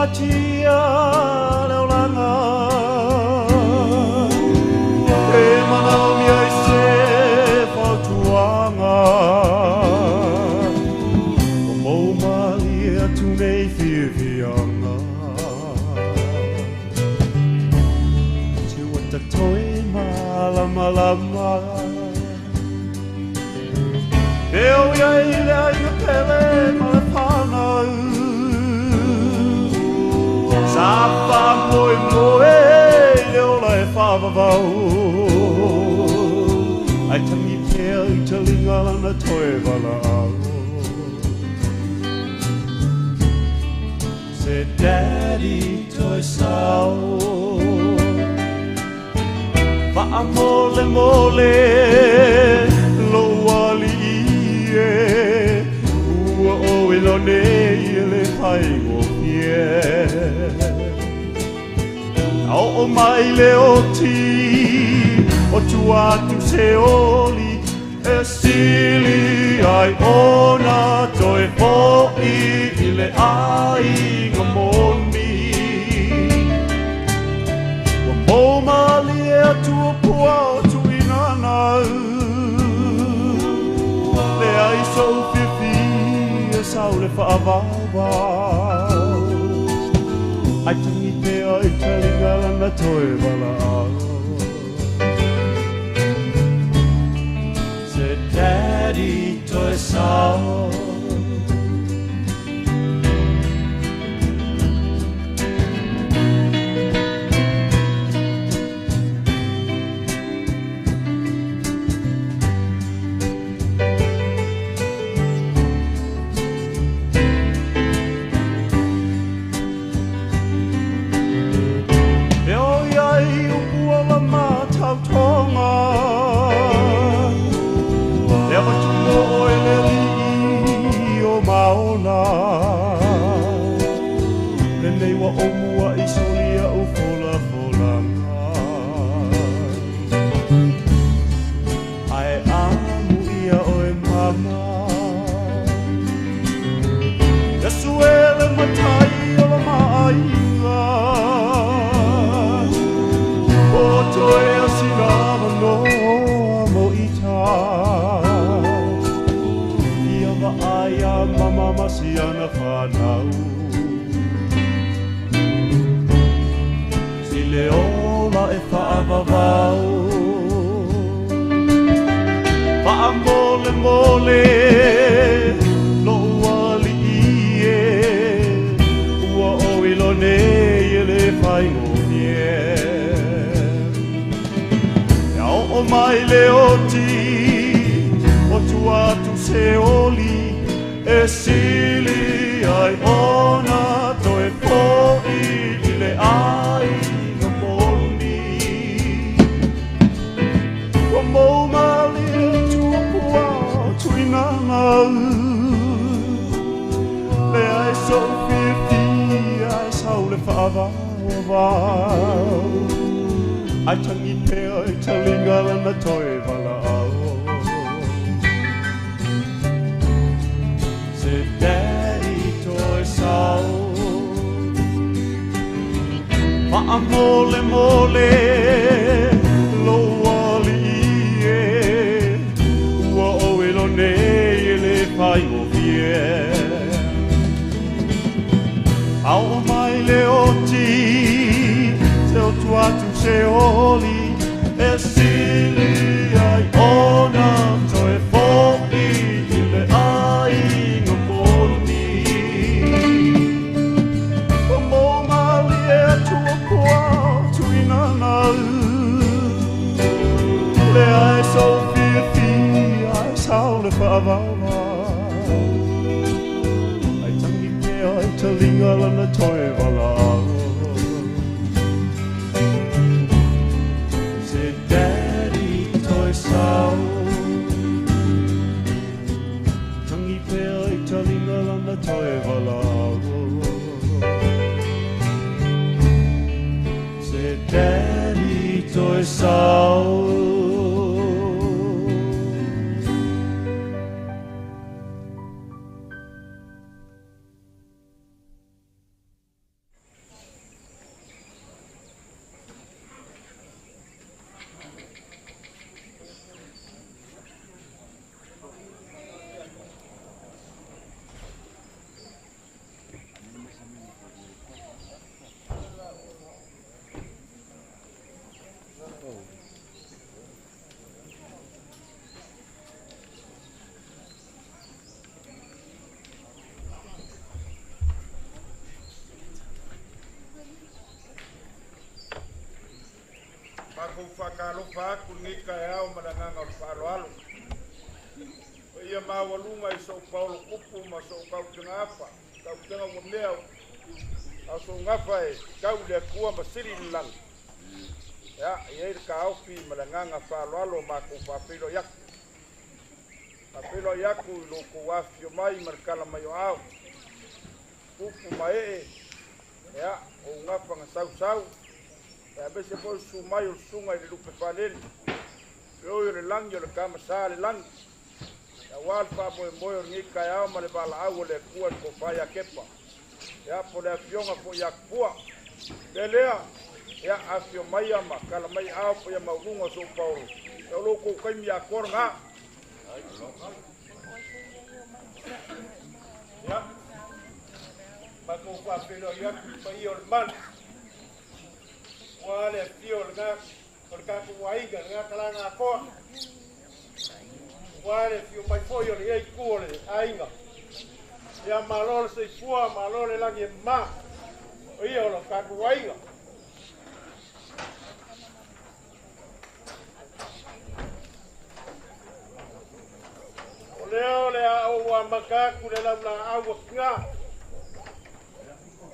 matia le olaga e manaomia i se fautuaga ua moumalie atu nei fiafiaga se ua tatoe malamalama e o iai le aiga pele ma le fanau sa faamoemoe i le ola e faavavau ai tagi pea i taliga lana toe valaau se daddy toe sao faamolemole lou alii e ua ou ilo nei e le faigofie a oo mai le oti o tua atu se oli e sili ai ona toe fo'i i le aiga moni ua moumalie atu o pua o tuinanau leai sou fiafia sau le faavauvau ai tagi pea i taliga lana toe valaau se daddy toe sao. E o iai upu o la matautoga e avatu mo oe le alii o maola lenei ua ou muaʻi solia ou folafolaga ae amuia oe mama Iesu e le matai o la maaiga o toe asinavanoa mo ita ia vaai a mama ma siana fanau si le ola e faavavau faamolemole lou alii e ua ou ilo nei e le faigofie e oo mai le oti o tua atu se oli e sili ai ona toe fo'i i le aiga moni ua moumalie atu o pua o tuinanau leai sou fiafia e sau le faavauvau ai tagi pea i taliga lana toe valaau se daddy toe sao faamolemole lou alii e ua ou ilo nei e le faigofie a oo mai le oti se o tua atu se oli e sili ai ona toe fo'i i le aiga moni ua moumalie atu o pua o tuinanau leai sou fiafia e sau le faavauvau ai tagi pea i taliga lana toe valaau se daddy toe sao tagi pea i taliga lana toe valaau se daddy toe sao. Matou faatalofa atu i lenei taeao ma le agaga o le faaaloalo. Paia maualuga i sou paolo tupu ma sou tautega afa, tautega ua mea a o sou gafa e tau i le Atua ma sili i le lagi. Ia, e i ai le taofi ma le agaga faaaloalo o matou faafeiloai atu. Faafeiloai atu i lo outou afifio mai ma le tala mai o aao. Tupu ma ee, ia, o ou gafa na sausau, ia aemaise foi o le susu mai o le susuga i le Lupe Falele, feoi o le lagi o le Tama Sa le lagi, aua le faamoemoe o lenei taeao ma le valaau o le Atua i le tofa ia Kepa. Ia, po o le afioga foi ia Tupua. Le lea, ia, afifio maia ma tala mai aao paia maualuga o sou paolo, ia o lo outou taimi atoa lena. Ia, matou faafeiloai atu i le paia o le malu, aua le afio o lena o le tatou aiga, lena talaga atoa, aua le afio mai foi o lenei itu o le aiga. Ia malo le soifua, malo le lagi e mama, o ia o le tatou aiga. O lea o le a ou amata atu le laulaau a tina,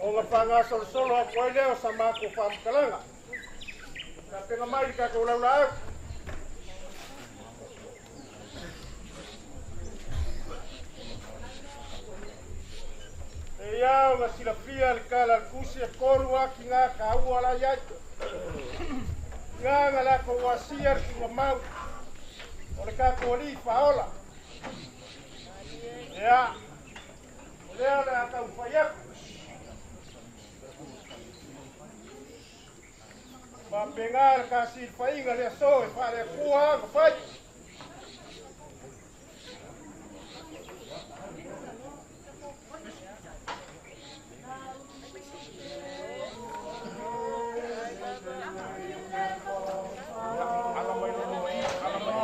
ona faagasolosolo atu ai lea o sa matou faamatalaga. Tapena mai le tatou laulaau. E ia ona silafia le tala a le tusi e tolu lava tina taua la i ai. Tina na latou asia le tuugamau o le tatou alii faaola. Ia, o lea o le a taumafai atu. Faapena le tasilafaiga le aso e faale-Atua ona fai. Ala mai lalo i, ala mai.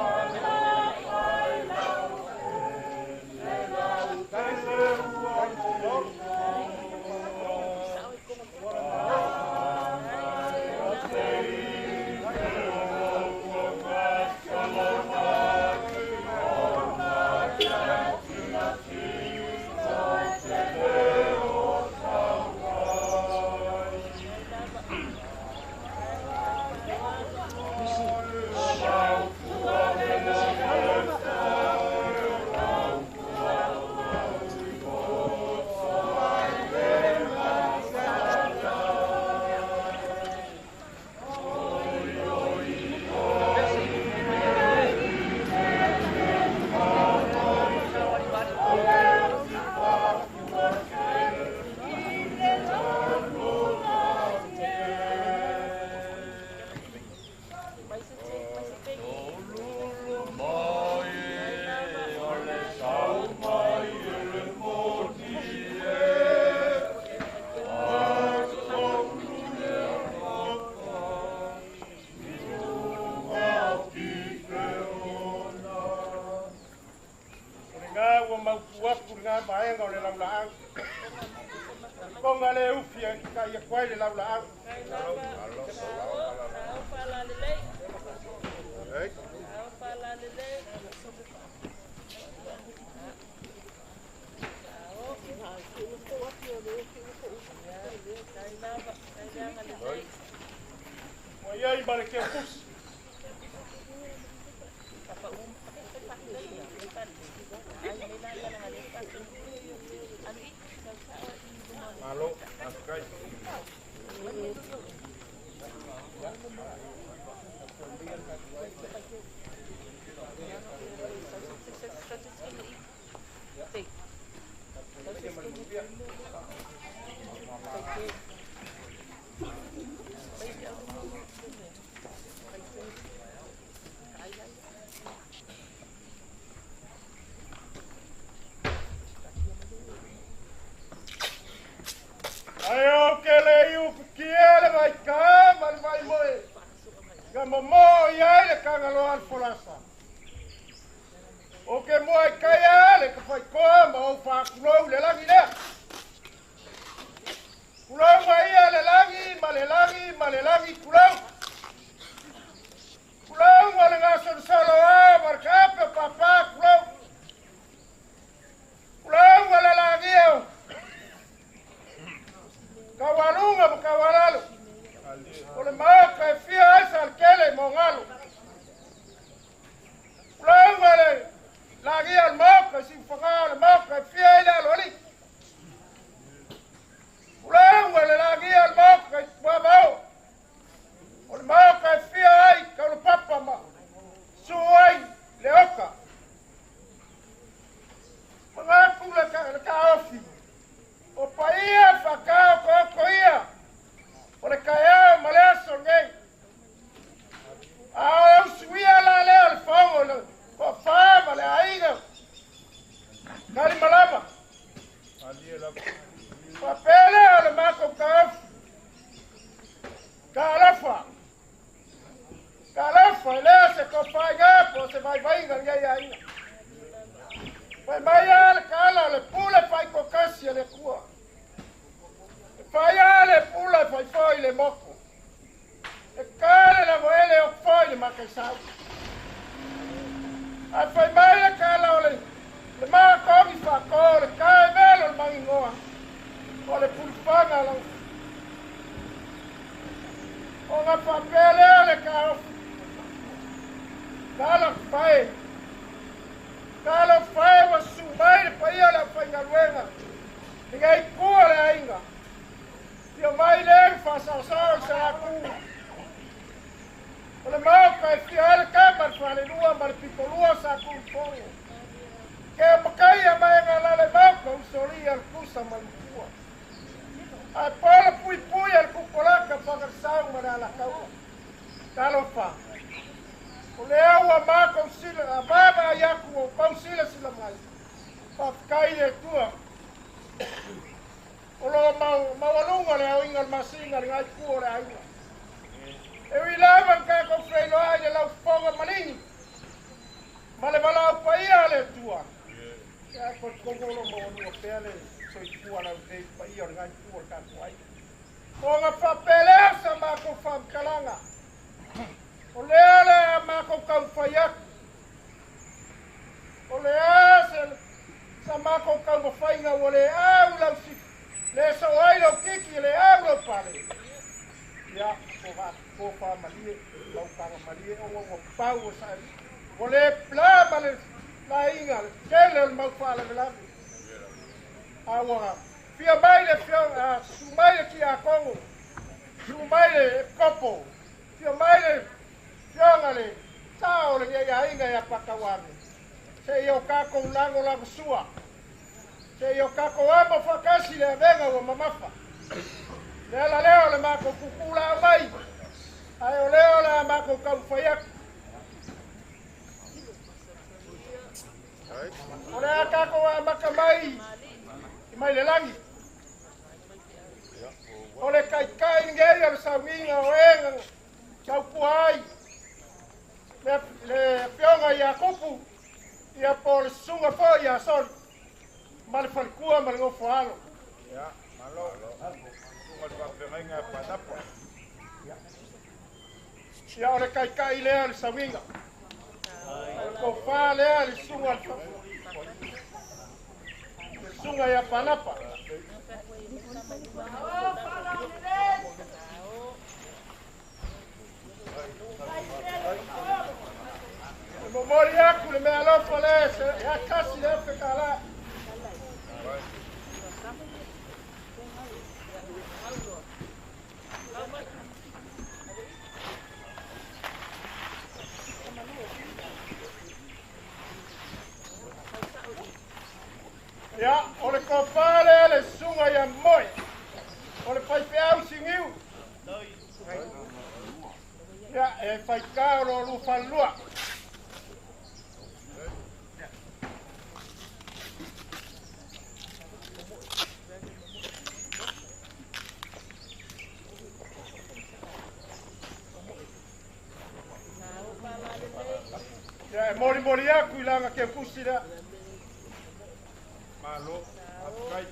O lena ua mautu atu lena vaega o le laulaau. O le toga lea e ufi e tita'i atu ai le laulaau. Ua i ai ma le keukusi. Malo, faafetai. Ae ou te le i ufitia le vaita ma le vaimoe, na momo i ai le tagaloa le folasa. Ou te moa i tai a le tafaitoa ma ou faatulou le lagi lea. Tulou mai ia le lagi ma le lagi ma le lagi tulou. Kaualuga ma kaualalo. O le maoka e fia ai salekele ma ogalo. Ulauga le lagia o le maoka i siufaga o le maoka e fia ai le aloalii. Ulauga le lagia o le maoka i tuamao. O le maoka e fia ai kaulapapa ma su ai le oka. Magaku le kaofi. O paia whakao ko ia. O le kaeo ma le aso nei. A o usuia la leo le whaongo le ko wha ma le aiga. Kari malama. Papele o le mako kaofi. Ka alofa. Ka alofa e lea se ko whainga po se vaivaiga ngai aiga. Pai mai a le kala le pule pai ko kasi le kua. Pai a le pule pai foi le moko. E kale la voele o foi le makaisau. A pai mai le kala o le makongi whako le kae velo le mangingoa. O le pulufanga la. O ngā whapele o le kaofu. Kala pai. Kala whae wa sumai le paia le whaingaluenga. Ngai kua le ainga. Fia mai le whasaosao i sa ku. O le maoka e fia ele kama le whalelua ma le pipolua sa ku mfongo. Ke makai a maenga lale maoka usolia le kusa ma le mkua. Ai pala pui pui al kukolaka whakarsau ma le alakaua. Talofa. O le aua mako sila, a baba iaku o pau sila sila mai. Whawhikai le tua. O lo maualunga le au inga le masinga le ngai kua le ainga. E ui lava ka kou wheiloa i le lau fonga malingi. Ma le walau paia le tua. Ia ko kongolo maualunga pea le soifua lau te paia o le ngai kua le kātou ai. O ngā whapelea sa mako whamkalanga. O lea le a mako kauwhai aku. O lea sa mako kaumawhainga o le au lau si. Le so ai lau kiki le au lau pale. Ia, ko wha malie, lau panga malie, o o pau o sa. O le pla ma le lainga, le tele o le mau whaalavelave. Aua, fia mai le fia, su mai le ki a kongo, su mai le kopo, fia mai le fionga le sao le ia ainga ia pakawame. Se i o kako lango lango sua. Se i o kako ama whakasi le avenga ua mamafa. Le ala leo le mako kukula au mai. Ai o leo le mako kauwhai aku. O le a kako a maka mai i mai le langi. O le kaikai ngei o le saunginga o enga kaupua ai. Le fionga ia kupu ia po le sunga fo ia soli. Ma le falikua ma le ngofo alo. Ia, malo. Sunga le whawhengainga panapa. Ia o le kaikai lea le saunginga. O le kofā lea le sunga le sunga ia panapa. Le momori aku le mea alofa le se ia kasi le whekala. Ia, o le kofā lea le sunga ia moi. O le whaiwheau singiu. Ia, e whaikā o lo luwhalua. Ia, e mori mori aku i langa ke pusi lea. Malo, apukai.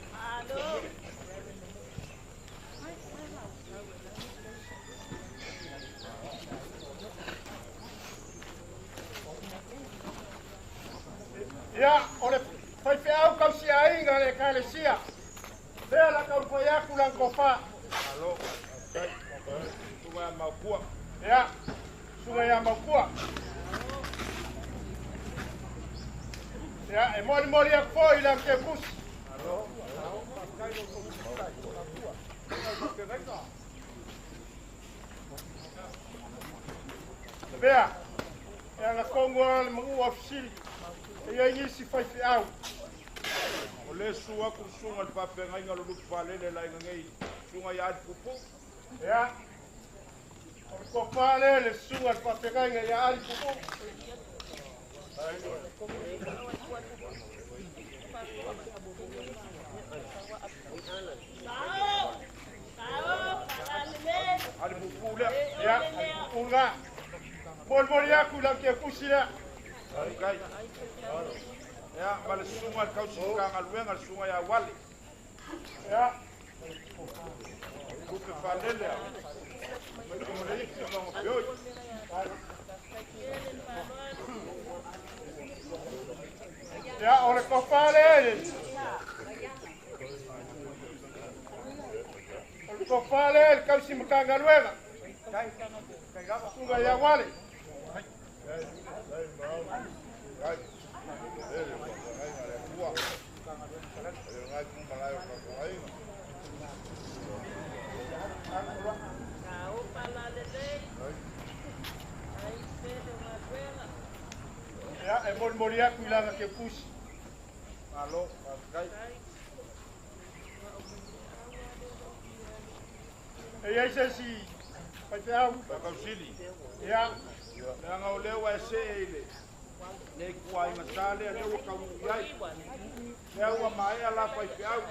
Ia, o le whaiwheau kausi ainga le kalesia. Lea la kauwhai aku lang kofā. Suga ia Maukua. Ia, suga ia Maukua. Ia, e molimoli aku foi i lau kekusi. Lavea, e agafogo le maua ofisili, e iai nisi faifeau. O le su aku le susuga i le faafeagaiga o le lupe falele le aiga nei, susuga ia Ali Puupuu. Ia, o le tofa lea le susuga i le faafeagaiga ia Ali Puupuu. Ali Puupuu lea. Ia, Ali Puupuu lena. Molimoli aku i lau kekusi lea. Kai. Ia, ma le susuga i le kausi matagaluega, le susuga ia Uale. Ia. Lupe falele a. Ma le isi ma feoi. Ia, o le tofa lea le. O le tofa lea le kausi matagaluega. Susuga ia Uale. Ia, e molimoli aku i laga kekusi. Malo, faafetai. E iai se isi faifeau. Faakausili. Ia. Leaga o lea ua e see i le nei kuaiga sa lea lea ua taunuu i ai. Lea ua maea la faifeau.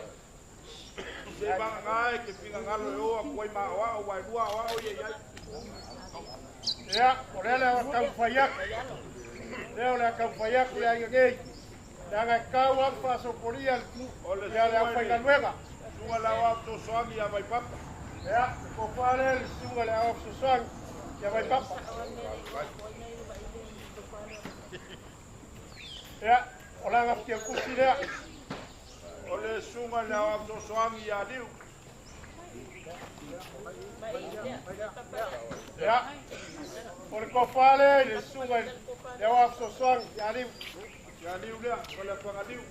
Se vagaga e ke finagalo e o aku ai ma aoao, ua e lua aoao ia i ai. Ia, o lea lea o taumafai aku. Lea o le a taumafai aku le aiga nei. Leaga e tau atu faasopolia O le ia le susuga i le aufaigaluega. Susuga le aoao fesoasoani ia Vaipapa. Ia, le tofa lea le susuga i le aoao fesoasoani ia Vaipapa. Ia, o laga kekusi lea. O le susuga i le aoao fesoasoani ia Liu. Ia, o le tofa lea i le susuga i le aoao fesoasoani ia Liu. Ia Liu lea, o le Fagaliu.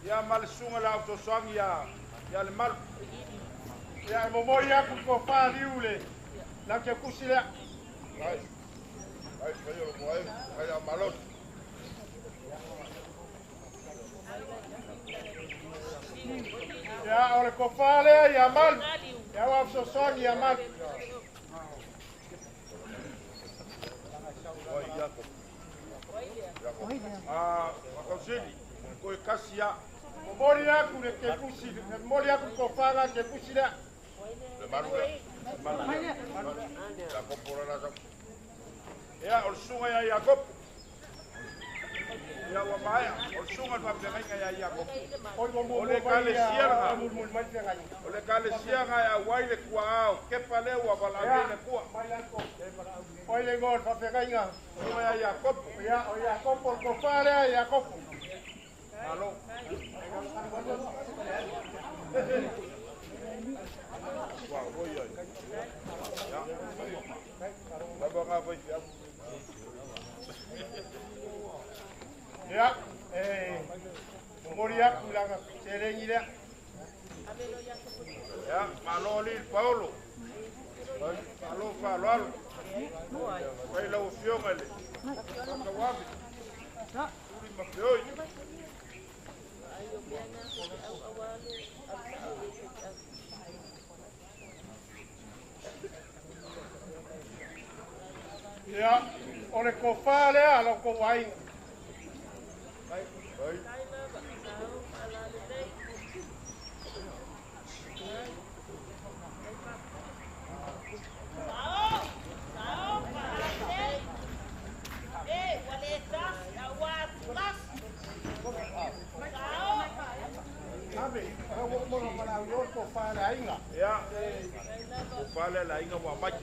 Ia ma le susuga i le aoao fesoasoani ia le Malu. Ia, e momoli aku le tofa Liu le lau kekusi lea. Ia, o le tofa lea ia Malu. Ia aoao fesoasoani ia Malu. Faakausili, koe kasi ia. Momoli aku le kekusi, momoli aku le tofa la kekusi lea. Ia, o le susuga ia Iakopo. Ia ua maea, o le susuga i le faafeagaiga ia Iakopo. O O le ekalesia lena. Mulimuli mai le feagaiga. O le ekalesia na e auai le tuaā o Kepa lea ua valaaulia i le Atua. O le igoa o le faafeagaiga. Susuga ia Iakopo. Ia, o Iakopo le tofa lea Iakopo. Malo. Ua oi ai. Ia. Lava ngā faifeau. Ia, e momoli aku i laga seleni lea. Ia, malo alii le Paolo. Malo faaaloalo. Fai lau afioga i le faatauave. Tuli ma feoi. Ia, o le tofa lea a lau tou aiga. Ave, ua uma ona valaaulia le tofa a le aiga. Ia, tofa lea le aiga ua aumai.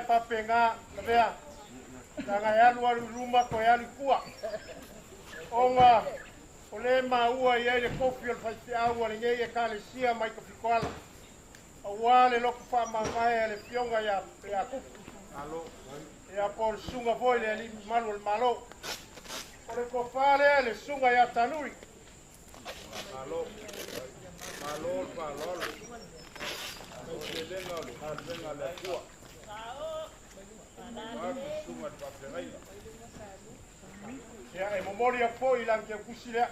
faapega lavea laga e alu alu i luma toe alu i tua ona o lē maua i ai le tofi o le faifeau a lenei ekalesia mai tafitoala auā le loto faamavae a le fioga iā Kupu ia po o le susuga foi le alii mamalu o le Malo o le tofā lea le susuga iā Tanui. Malo, malo le faaaloalo. Tautelega o le galuega a le Atua. Vaeatu susuga i le faafeagaiga. Ia e momoli atu foi i lagiteutusi lea.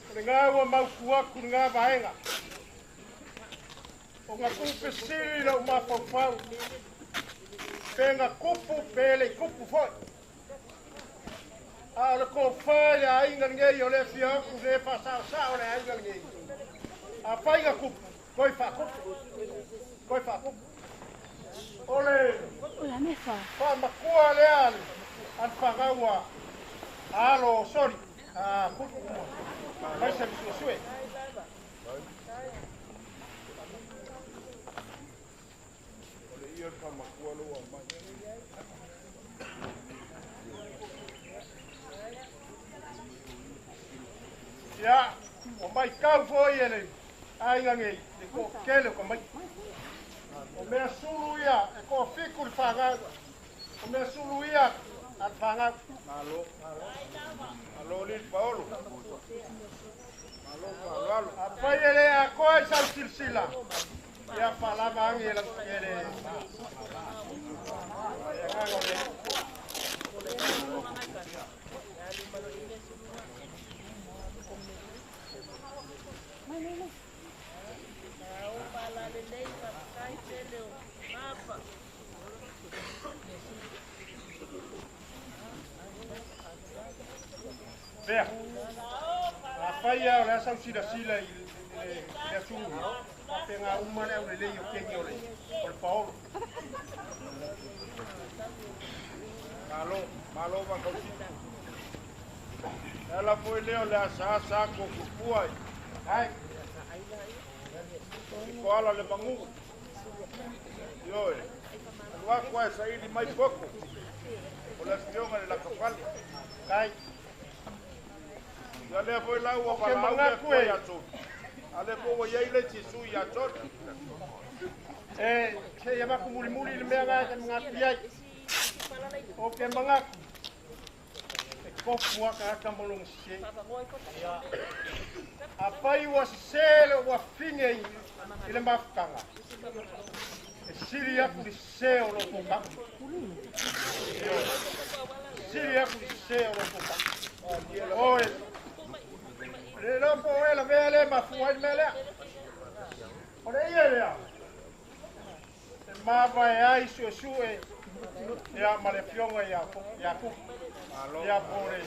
O lena ua mautu atu lena vaega. O na tupe sili lou mafaufau. Pe na tupu pe le i tupu foi. A o le tofa i le aiga lenei o le fia atu le faasaosao le aiga lenei. Afai na tupu, toe faatupu. Toe faatupu. O le faamatua lea a le fanau a alo soli a kupu mai se suesue. O le ia le faamatua lou aumai. Ia, o maitau foi e le aiga nei, le toatele o tamaiti. O mea sulu ia, e toafitu le fanau. O mea sulu ia a le fanau. Malo, malo le Paolo. Malo faaaloalo. Afai e le atoa i sau silasila, ia faalava agi e le agaga o le. Bea, afai lava o le a sau silasila i le atunuu, faapega uma le aulelei o kegi o le paolo. Malo, malo vakausiti. Le ala foi lea o le asaasa atu o tupua i. Ai. I koala le magu. Ioe. Alu atu ae saili mai poto. O le afioga i le Lakafale. Ai. Ia lea foi la ua O ke valaau le manatu Atua e. ia Soli. A lea foi ua i ai le isi sui ia Soli. E, se ia maku mulimuli le mea lena e te manatu i ai. O ke manatu, e tofu lava tagata ma lona sesē. Afai ua sesē le uafine i le mafutaga, e sili atu le sesē o lou tofaga. Ioe, sili atu le sesē o lou tofaga. Oe, le iloa po o oe lavea lea e mafua ai le mea lea. O le ia lea, e mavae ai suesue ia ma le afioga ia Kupu, ia po o le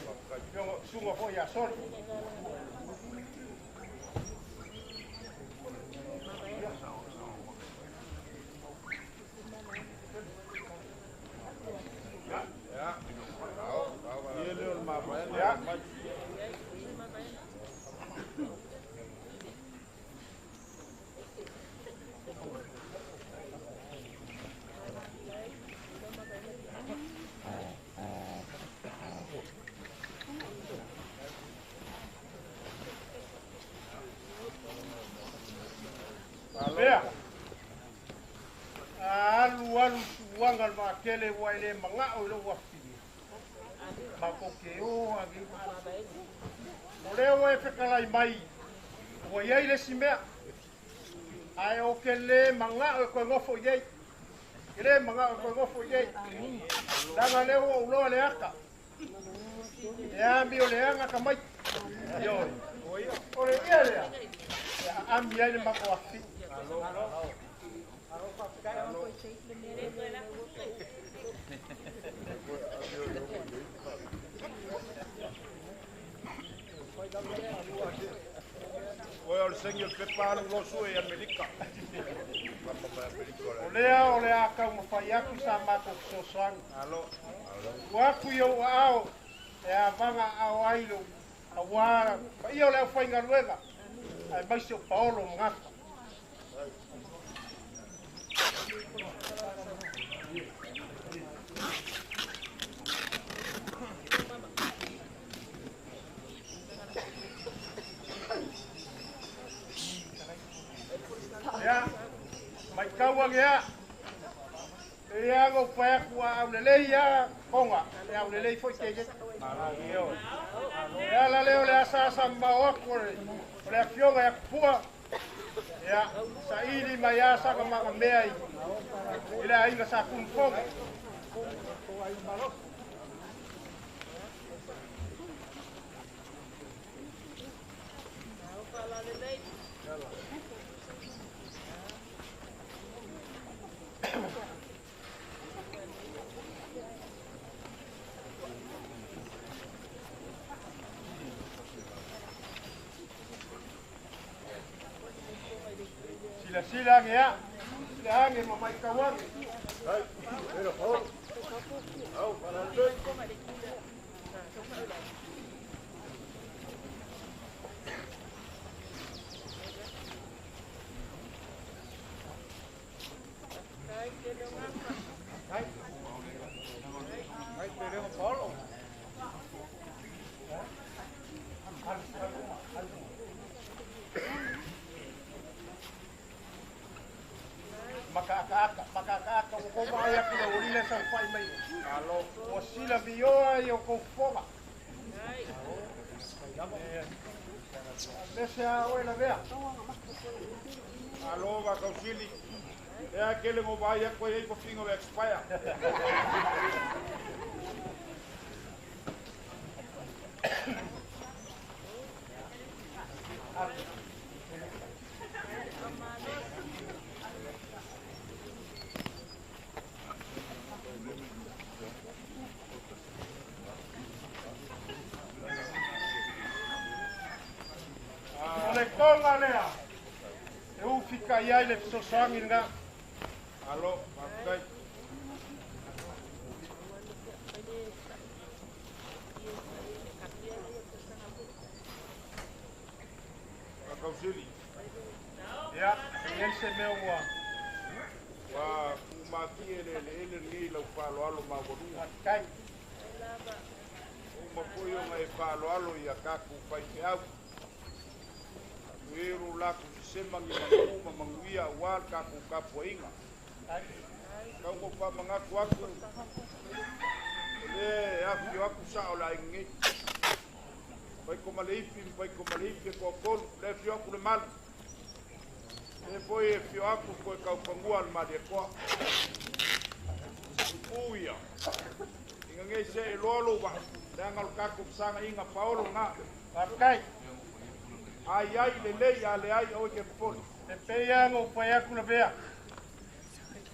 susuga foi ia Soli. Ia lea o le mavaega Ia. mai. Bea, a alu alu suaga le vaatele ua e lē maga'o i lou afifine matou te o agi. O lea ua e fetalai mai ua iai le isi mea ae o ke lē maga'o e toe nofo i ai. E lē maga'o e toe nofo i ai. Laga lea ua ou loa le ata. E ami o le aga tamaiti. Ioe. O le ia lea, e aami ai le matou afifine. Oe o le sengi o le pepa alu losu e Amerika. O lea o le a taumafai atu sa matou fesoasoani. Alo. Ua atu i ou aao e avaga aao ai lou auā paia o le aufaigaluega aemaise o Paolo ma Gafa. Ia, maitau age a. E ia ngo pai aku a au lelei a konga, e au lelei foi te io. E ala leo le asa asa mao aku o le afioga ia kupua. Ia, saili mai asa ka manga mea i le aiga sa kumfonga. Sila sila ange a, sila ange ma mai kau ange. Makaaka o ko mai aku le uri le sa fai mai. Alo. O sila mioa i o ko foga. Lese a oe la vea. Alo va kausili. E a kele ngo vai aku e i fingo e expire. O le tonga lea. E ufika i ai le fesoasoani lena. Alo, faafetai. Kausili. Ia, e i ai se mea ua Ua umaki e le le ele ni lau fa'aloalo maualuga. Faafetai. Uma foi ona e fa'aloalo ia kakou faifeau. Ero lakou sesema gi magu ma manuia auā le kakou kapuaʻiga. Kaugo fa'amagatu aku o lē afio aku sa'o le aiga nei. Pai ko ma le ifi ma pai ko ma le ifi e toatolu, le afio aku le malu. Le foi e fio aku koe kaufagua le malietoa. Upu ia. Inga ngei se e loa lou va'a, leaga o le kakou fesaga'iga paolo gā. Faafetai. Ai ai lelei a leai aue ke popole. E pei lava ona ou fai atu lavea.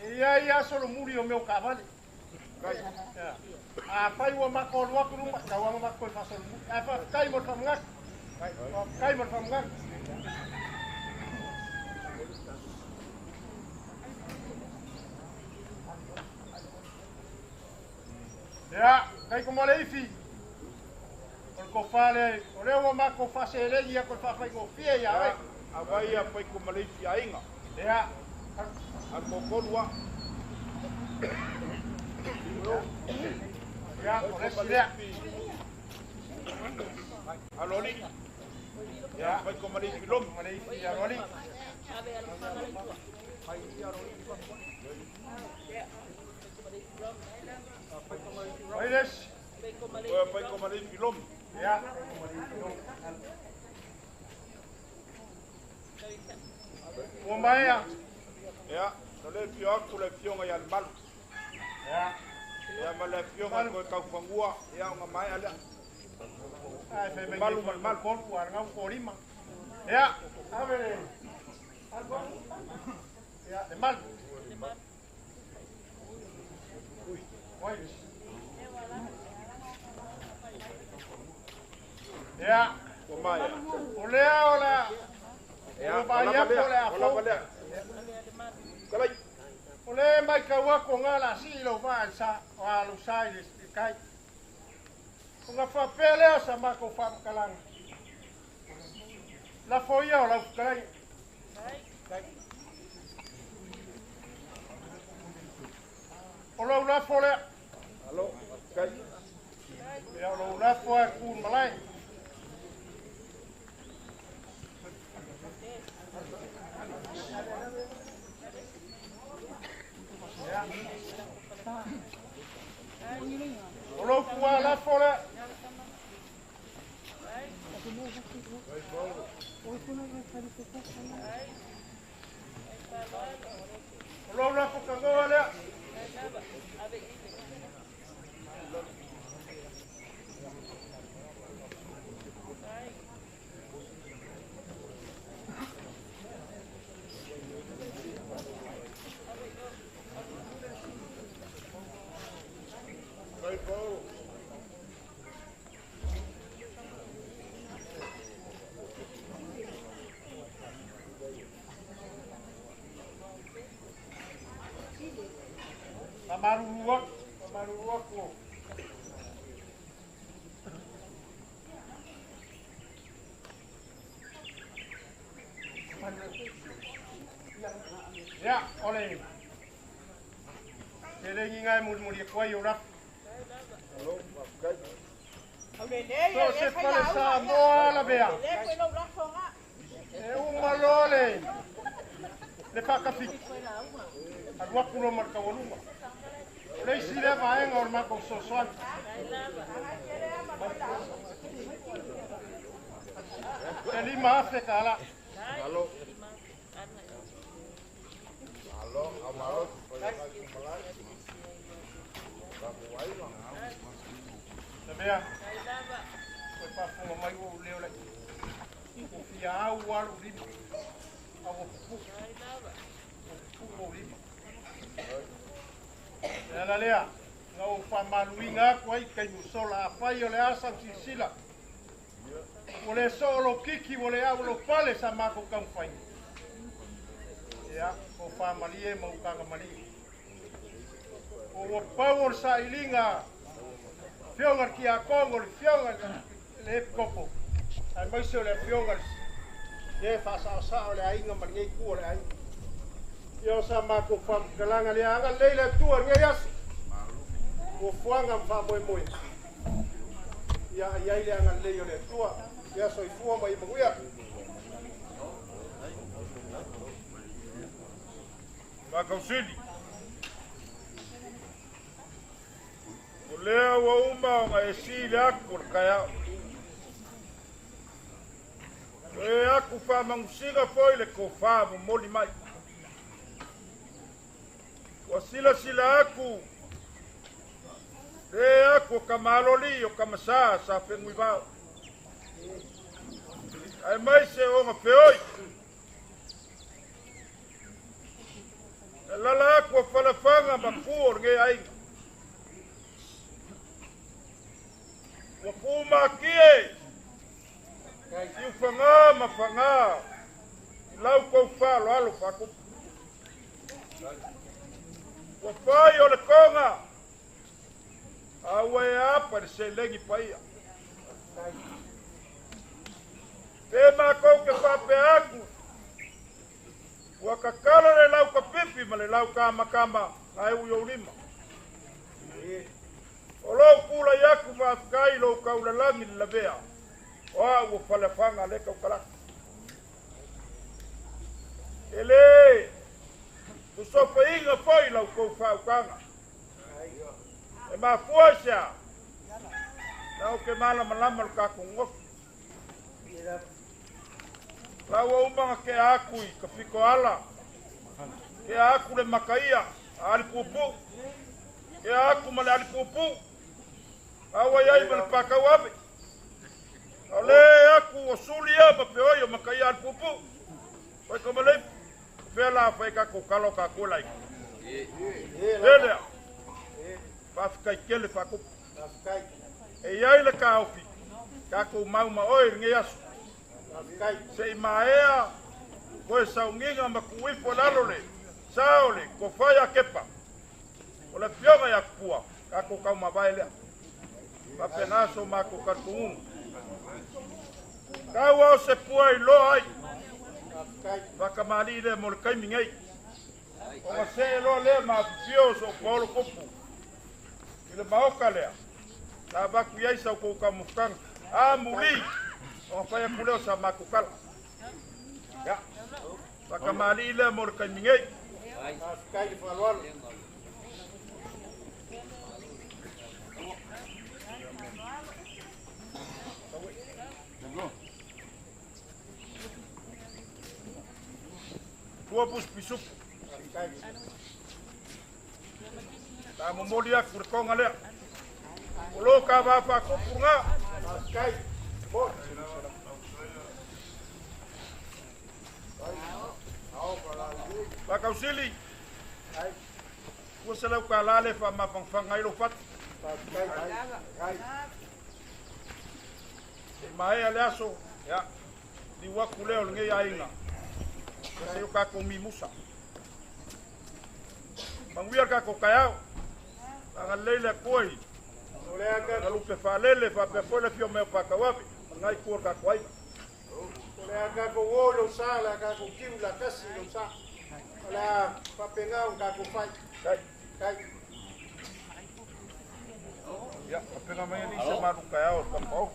E iai aso lo muli o mea o kaavale. Kai. Ia. Afai ua mako alu atu luma, tauaga mako e faasolomuli. Ae faafetai mo le faamagatu. Faafetai mo le faamagatu. Ia, kai ko mo le ifi. O le kofā lea, o lea ua mako faaselegi aku i le faafaigofie ia oe. Avai a pai ko ma le ifi aiga. Ia. A tokolu a. Ia, o le isi lea. Aloli. Ia. Pai ko ma le ifi lomi. Ma le ifi aloli. Oi le isi. Oe pai ko ma le ifi lomi. Ia. Ua maea. Ia, no le fio aku le fioga ia le malu. Ia. Ia ma le fioga koe kaufagua, ia ona maea lea. Ai fai mai Malu ma le malu. Kolu a ngau ko lima. Ia, ave le. Ia, le malu. Oi. Ia, Ua maea. o lea o la vai aku o le a fou. O le mai kau aku ngā la si lo vai sa o alu sa i le kai. O ngā whapea lea sa mako whamukalanga. La foia o lau fukalai. O lau lafo lea. Ia o lau lafo a kūn malai. O lau pua lafo lea. O lau lafo kagoa lea. Maruruaku. Ia, ole. Te lengi ngai muri e koe o rafu. So se pale sa moa la bea. E uma lole. Le whakawhiti. Aluaku lo markawalunga. Le isi lea vaenga o le makou sosoani. E 5,000 ka ala. Lavea, koe whaafunga mai o leo lai. O fia au alu lima. Au o pupu. O pupu o lima. E ala lea, ngā o whamaluinga aku ai kai musola a whai o le asa silasila. O le so o lo kiki o le au lo pale sa mako kaumwhai. Ia, o whamalie ma ukanga malie. O wapau o le sailinga, fionga ki a kongo, le fionga le epikopo. Ai maise o le fionga le whaasaasaa o le ainga ma ngei ku o le ainga. Ia o sa mako whamukalanga le anga leila tua ngei aso. O fuanga mwha moe. Ia ai le anga lei o le tua. Ia soifua mai manuia. Whakausili. O lea ua uma o ngai e si le aku o le kaiao. O e aku whamangusiga foi le kofā momoli mai. Ua sila sila aku. Le aku o kamaloli o kamasā sa whengui vao. Ai mai se o nga feoi. E lala aku o whalawhanga maku o nge ainga. Ua pūmakie. I uwhanga ma whanga. I lau kau whalo alo whakupu. Ua whai o le konga. A ua e apa le selengi paia. Te mākou ke whape aku. Ua kakala le lau ka pipi ma le lau ka makama a e ui o lima. O lau pula i aku whaafkai lau kaulalangi le lavea. O a ua whalewhanga le kaukalaka. E le, tusofa inga foi lau kou whaukanga. E mafua sea, lau ke malamalama le kakongofi. Lau ua umanga ke aku i ka fiko ala. Ke aku le makaia, a ali pupu. Ke aku ma le ali pupu. Au ai ai ma le pakau ave. Au le aku o suli ia ma peoi o makaia ali pupu. Fai ka malei. Fea la fai ka kalo ka kula i. Lelea. Whawhikai kele whakupu. E iai le kaofi. Kako mau ma oi nge asu. Se i maea toe saugiga ma kuuifo lalo le sa o le tofa ia Kepa. O le afioga ia Tupua, tatou taumavae lea. Faapena so matou talitonuga. Tau ao se pua i loa ai. Faakamalii lea mo le taimi nei. Ona see loa lea ma afifio o so'o tupu i le maota lea. Sa avatu i ai sa outou taumafataga. Amulī ona fai atu lea o sa matou tala. Ia, faakamalii lea mo le taimi nei. Faafetai le faaaloalo. Lua pusi pisupu. Ta momoli atu le toga lea. O lo ka va faakupu lena. Faafetai. Mo. Faakausili. Ua $100 le faamafanafana ai lou fatu. Faafetai. Se i maea le aso, ia, liu atu lea o lenei aiga. Ia se o tatou mimusa. Manuia le tatou taeao. Agalelei le Atua i O le aga na lupe faalele faapea foi le afio mai o Patauave ma lenai itu o le tatou aiga. O le a tatou o i lou sa, o le a tatou tiu latasi i lou sa. O le a faapena ona tatou fai. Tai. Tai. Ia, faapena mai alii se malu taeao o le tapaau.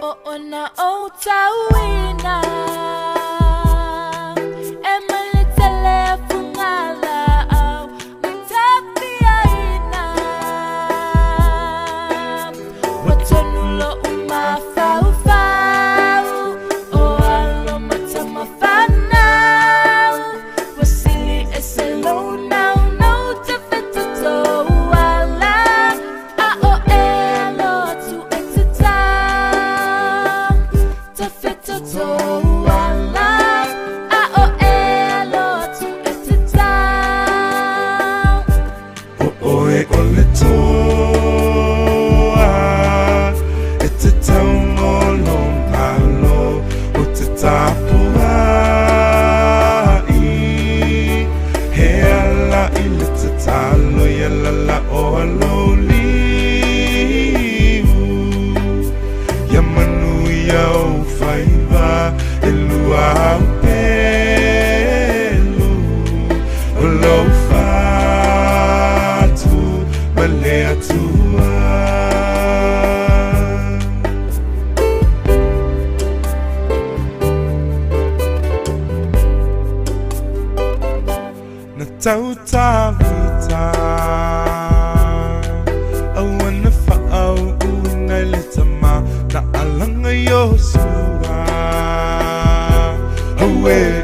O ona o tauina e maletele fungala au matapiaina Watonu lo umafaufau o alo matamafanau Wasili ese lo nau nau te fetoto ala A o e alo atu e te tau Te fetoto ala A o e alo atu e te tau Oe o le toa, e te taumolo malo o te tapuai. He ala i le tatalo ia lala o alo liu. Ia manu ia o faiva e lua au pelu. O lou fatu ma le Atua. Na tautavita Aua na faauuina i le tama na alaga Iosua. Auē.